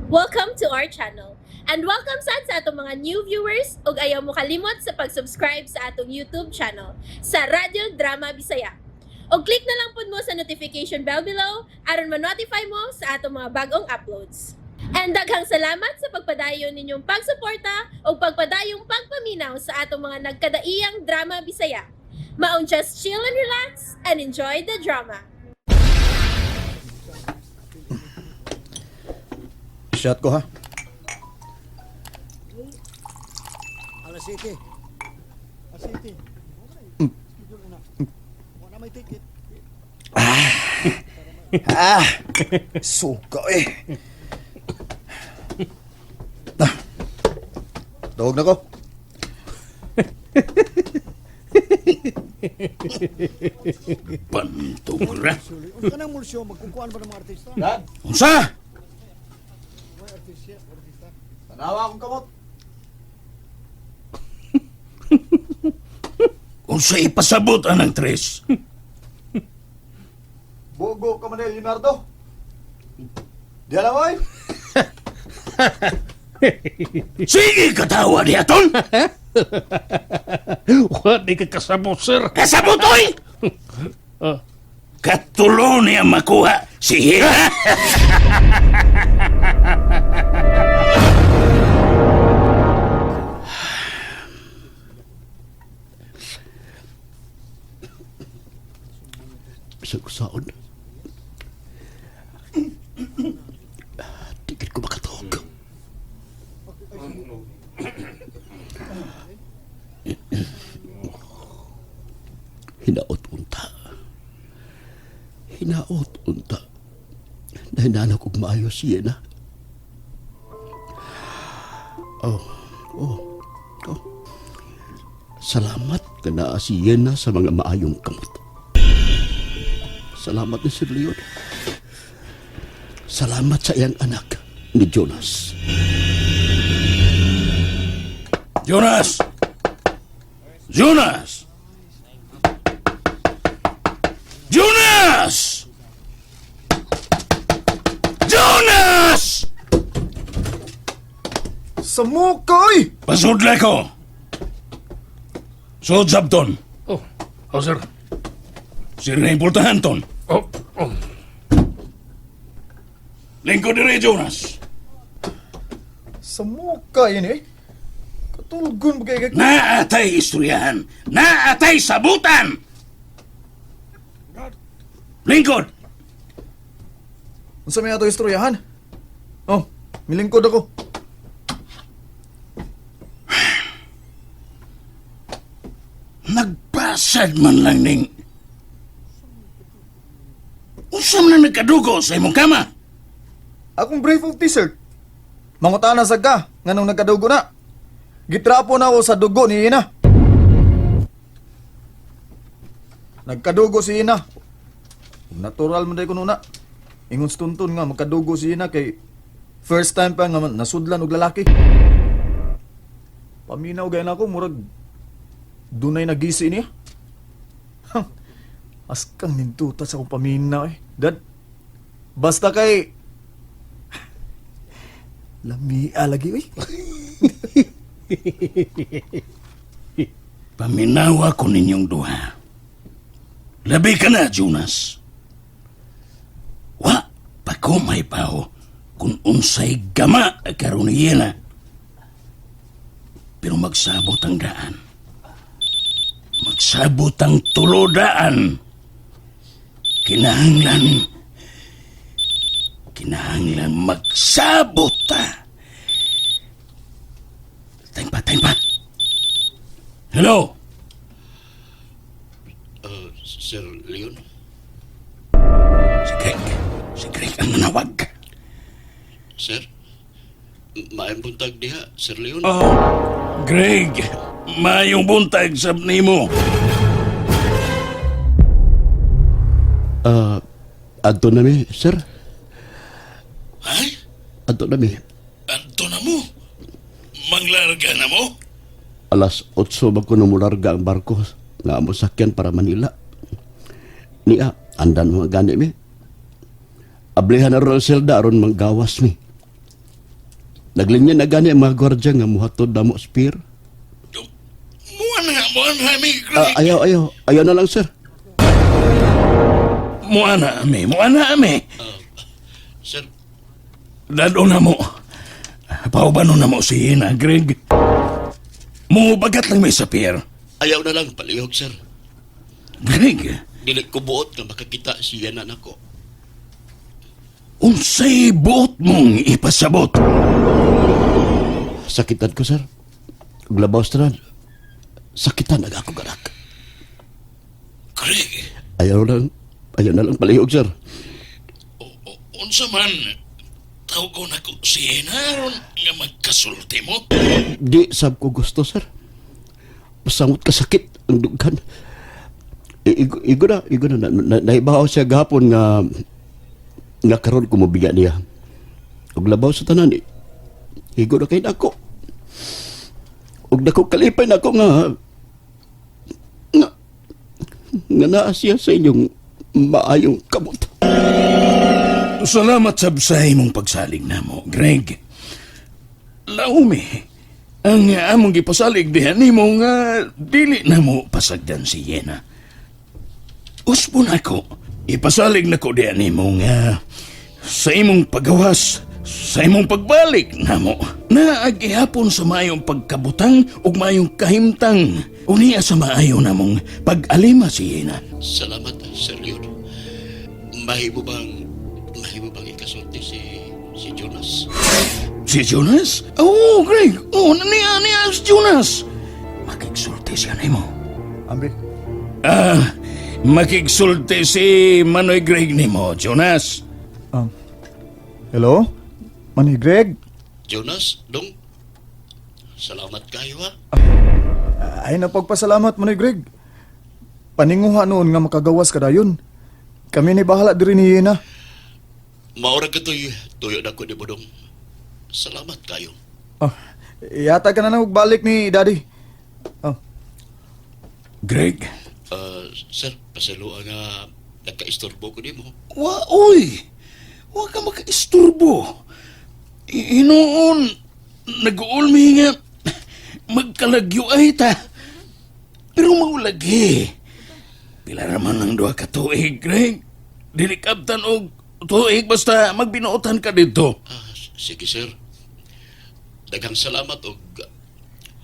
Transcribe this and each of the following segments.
Welcome to our channel. And welcome sad sa atong mga new viewers ug ayaw mo kalimot sa pag-subscribe sa atong YouTube channel sa Radyo Drama Bisaya. Og click na lang pud mo sa notification bell below aron ma-notify mo sa atong mga bagong uploads. And daghang salamat sa pagpadayon ninyong pagsuporta ug pagpadayong pagpaminaw sa atong mga nagkadaiyang drama Bisaya. Maong just chill and relax and enjoy the drama. Shot ko ha. Alas 7. Alas 7. Schedule na. Wala may ticket. Ah! Suka eh. Ah. Dog na ko. Pantura. Suli. Unsa nang mulsyo magkukuan ba ng mga artista? Dad, Unsa? May artista, artista. tanawa akong kamot. Unsa ipasabot anang tres? Bugo ka man eh, Leonardo. Di alam oy. Sige katawa di aton. Wa di ka kasabot, sir. Kasabot oy. Katulo niya makuha si Hira. Bisag ko saon. Tigil ko makatuog. Hinaot unta. Hinaot unta. Nahinanap kog maayo siya na. Oh. Salamat ka na si Yena sa mga maayong kamot. Salamat ni Sir Leon. Salamat sa iyang anak ni Jonas. Jonas! Jonas! Jonas! Jonas! Sa muka oy. Pasudla ko. Sud sabton. Oh, oh sir. Sir na importanhan ton. Oh. Lingkod dire Jonas. Sa muka yun eh. Katulgon ba kay Naatay istoryahan. Naatay sabutan. Lingkod! Unsa may ato istoryahan? Oh, milingkod ako. Nagpasad man lang ning... Unsa man ang nagkadugo sa imong kama? Akong brief of t-shirt. Mangutana sa ka, nganong nagkadugo na. Gitrapo na ako sa dugo ni Ina. Nagkadugo si Ina. Natural man day kuno na. Ingon sa tuntun nga magkadugo si Ina kay first time pa nga nasudlan og lalaki. Paminaw gay na ako murag dunay nagisi niya. Askang ninduta sa akong paminaw eh. Dad, basta kay Lamia lagi, uy. Paminawa ko ninyong duha. Labi ka na, Jonas. Wa, pa ko may paho kung unsay gama karon ni Yena. Pero magsabot ang daan. Magsabot ang tulodaan. Kinahanglan, kinahanglan magsabot ta. Time pa, time pa. Hello? Sir Leon? Si Greg. Si Greg ang nanawag. Sir? Maayong buntag diha, Sir Leon. Oh, Greg. Mayong buntag sab nimo. Adto na mi, sir. Ay, Adto na mi. adto na mo. Manglarga na mo. Alas 8 ba ko numularga ang barko nga amo sakyan para Manila. Niya, andan mga gani mi. Ablihan na ron ang selda aron manggawas mi. Naglinya na gani ang mga gwardiya nga muhatod na mo sa pier. Muana, muana mi, Greg. Ah, ayaw, ayaw. Ayaw na lang, sir. Muana mi, muana mi. Sir, Dado na mo. Paubano na mo si Ina, Greg. Mubagat lang may sa pier. ayaw na lang palihog, sir. Greg, Dili ko buot nga makakita siya na nako. unsay buot mong ipasabot? Sakitan ko, sir. Ug labaw sa tanan, sakitan ang ako ganak. Greg, Ayaw na lang palihog, sir. unsa man tawgon ako si Ina aron nga magkasulti mo? Di sab ko gusto, sir. Pasamot ka sakit ang dughan. Igo, igo na, igo na. Naibaw siya gahapon nga nga karon ko mobiga niya. Ug labaw sa tanan, igo na kay nako. Ug dako kalipay nako nga nga nga naa siya sa inyong maayong kamot. Salamat sab sa imong pagsalig namo, Greg. Laumi, ang among gipasalig diha nimo nga dili namo pasagdan si Yena. Usbon ako, ipasalig nako diha nimo nga sa imong pagawas, sa imong pagbalik namo, naagihapon sa maayong pagkabutang ug maayong kahimtang. Unia sa maayo namong pag-alima si Yena. Salamat, Sir Leon. Mahimo bang ikasulti si Jonas? Si Jonas? Oo, oh, Greg. Oo, oh, niya, niya si Jonas. Makigsulti siya nimo. Ambi. Ah, makigsulti si Manoy Greg nimo, Jonas. Hello? Manoy Greg? Jonas, dong. Salamat kayo ha. Ay napagpasalamat Manoy Greg. Paninguha noon nga makagawas ka dayon. Kami ni bahala diri ni Yena. Maura ka to'y tuyo na ko ni Budong. Salamat kayo. Oh, yata ka na lang balik ni Daddy. Oh, Greg? Sir, pasalo nga nagka-istorbo ko nimo. Wa, oy. Wa ka makaisturbo. Inoon, nag-uulmi nga magkalagyo ay ta. Pero maulagi. Pila raman ang duha ka tuig, Greg. Dili kabtan og tuig basta magbinuotan ka dito. Ah, sige sir. Daghang salamat og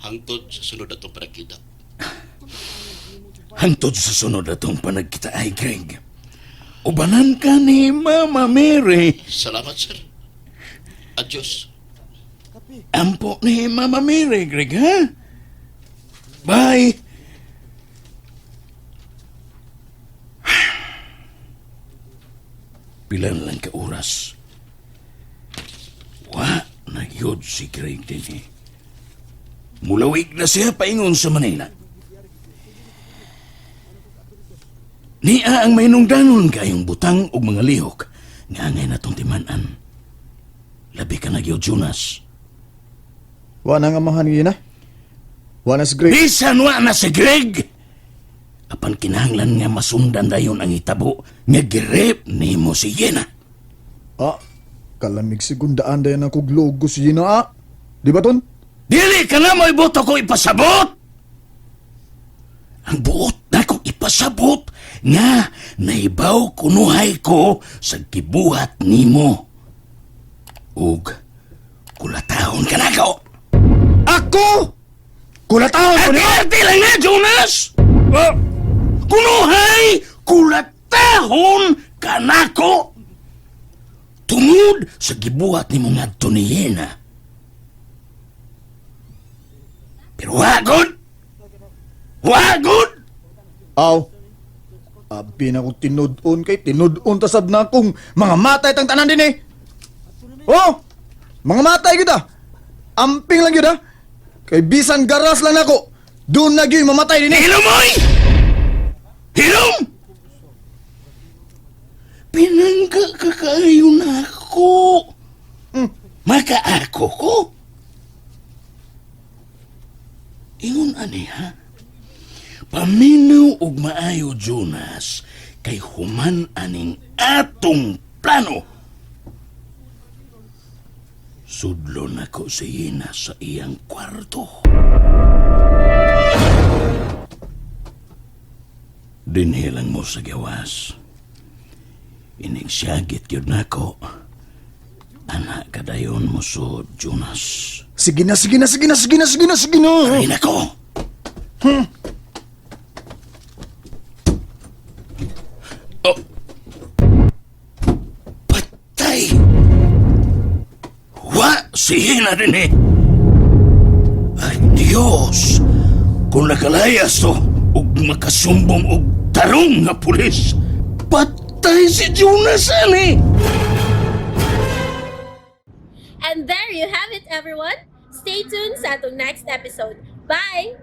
hangtod sa sunod atong panagkita. Hangtod sa sunod atong panagkita ay, Greg. Ubanan ka ni Mama Mary. Salamat sir. Adios. Ampo ni Mama Mary, Greg, ha? Bye! Pila na lang ka oras. Wa, nagyod si Greg din eh. Mulawig na siya paingon sa Manila. Nia ang mahinungdanon kayong butang og mga lihok nga angay natong timan-an. Labi ka nagyod, Jonas. wa na nga amahan ni Yena. Wa na si Greg. Bisan wa na si Greg! Apan kinahanglan nga masundan dayon ang itabo nga girep nimo si Yena. Ah, kalamig segundaan dayon ako logo si Yena ah. Di ba ton? Dili ka na mo'y boto ko ipasabot! Ang buot na kong ipasabot nga naibaw kunuhay ko sa gibuhat nimo. Ug kulatahon ka na ko! Ako! Kulatahon ko ni! Ate lang na, Jonas! Ah, kunuhay, kulatahon kanako! Tungod sa gibuhat ni mong adto ni Yena. Pero wagod! Wagod! Aw. Abi na kong tinud-on kay tinud-on tasab na akong mga matay tang tanan din eh. Oh! Mga matay gyud ah. Amping lang gyud ah. Kay bisan garas lang nako. Doon na gyud mamatay din eh. Hilom, oy! Hilom! Pinangga ka kayo na ako. Makaako ko. Ingon ani ha? Paminaw og maayo Jonas kay human aning atong plano. Sudlo nako si Yena sa iyang kwarto. Dinhi lang mo sa gawas. Inigsiyagit yun nako. Anak kadayon mo so, Jonas. Sige na, sige na, sige na, sige na, sige na, sige na. Ay nako! Oh. Patay! Wa si Hina din eh! Ay Diyos! Kung nakalayas to, ug makasumbong og tarong nga pulis, patay si Jonas ani! And there you have it, everyone. Stay tuned sa atong next episode. Bye!